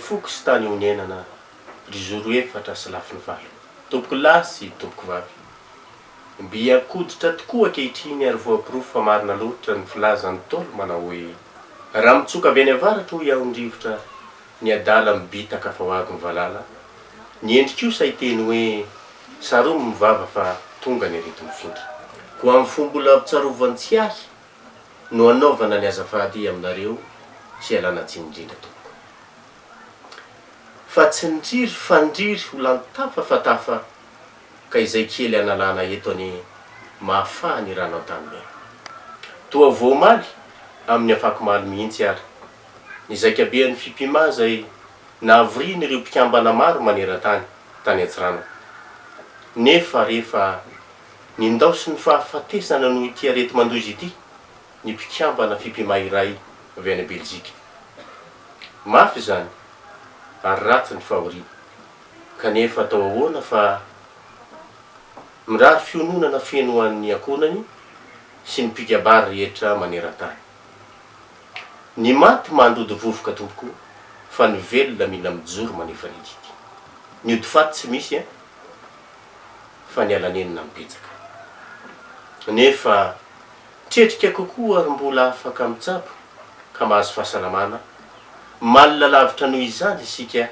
foko sy tany onenana, ry zoro efatra sy lafiny valo. Tompoko lahy sy tompoko vavy. Mby an-koditra tokoa ankehitriny ary voaporofo fa marina loatra ny filazan'ny Ntaolo manao hoe, Raha mitsoka avy any avaratra hoy aho ny rivotra, ny adala mibitaka fa ho avy ny valala, ny hendry kosa hiteny hoe, Saromy ny vava fa tonga ny areti-mifindra. Koa amin'ny fo mbola tsarovantsiahy no anaovana ny azafady aminareo sy ialana tsiny indrindra tompoko. Fa tsy ndriry fa ndriry ho lany tafa fa tafa ka izay kely analana eto anie mahafaha ny rano an-tanimena. Toa vao omaly, amin'ny afakomaly mihitsy ary, ny zaikabean'ny Fipima izay nahavoriany ireo mpikambana maro maneran-tany tany Antsiranana. Nefa rehefa nindaosin'ny fahafatesana noho ity areti-mandoza ity ny mpikambana Fipima iray avy any Belzika. Mafy izany ary ratsy ny fahoriana. Kanefa atao ahoana fa mirary fiononana feno ho an'ny ankohonany sy ny mpikabary rehetra maneran-tany. Ny maty mandody vovoka tompoko fa ny velona mila mijoro manefa ny adidy. Ny ody faty tsy misy an! Fa ny alanenina mibetsaka. Nefa tretrika kokoa ary mbola afaka mitsabo ka mahazo fahasalamana malina lavitra noho izany isika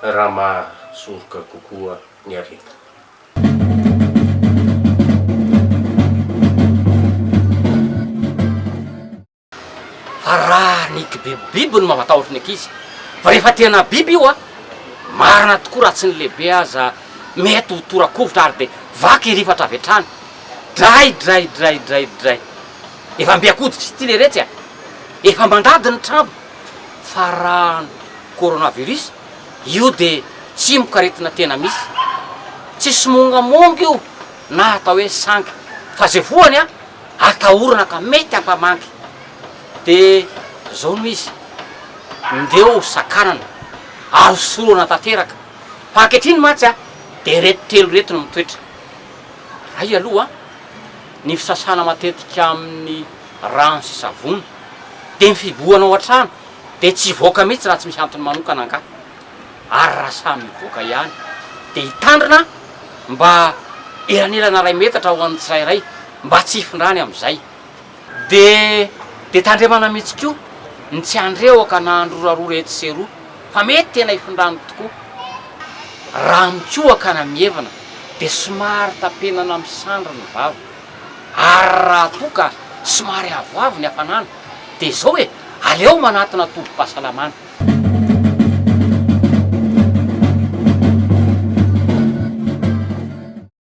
raha mahasoroka kokoa ny aretina. Fa raha ny kibibibiby no mampatahotra ny ankizy, fa rehefa tena biby io a, marina tokoa raha tsy ny lehibe aza mety ho tora-kovitra ary dia vaky rifatra avy hatrany. Dray dray dray dray dray. Efa mby an-koditra ity leretsy a! Efa mandady ny trambo fa raha ny coronavirus io dia tsimokaretina tena misy. Tsy somongamonga io na atao hoe sangy fa zay voany a atahorana ka mety hampamangy. De zao no izy, ndeo ho sakanana ary ho sorohana tanteraka fa ankehitriny mantsy a de ireto telo ireto no mitoetra. Ray aloha ny fisasana matetika amin'ny rano sy savony, dia ny fihibohana ao an-trano dia tsy hivoaka mihitsy raha tsy misy antony manokana angaha, ary raha samy mivoaka ihany dia hitandrina mba elanelana iray metatra ho an'ny tsirairay mba tsy hifindrany amin'izay, dia dia tandremana mihitsy koa ny tsy handrehoka na handrorarora etsy sy eroa fa mety tena hifindrany tokoa. Raha mikohaka na mievina dia somary tapenana amin'ny sandry ny vava ary raha toa ka somary avoavo ny hafanana dia izao e, aleo manatona tobim-pahasalamana.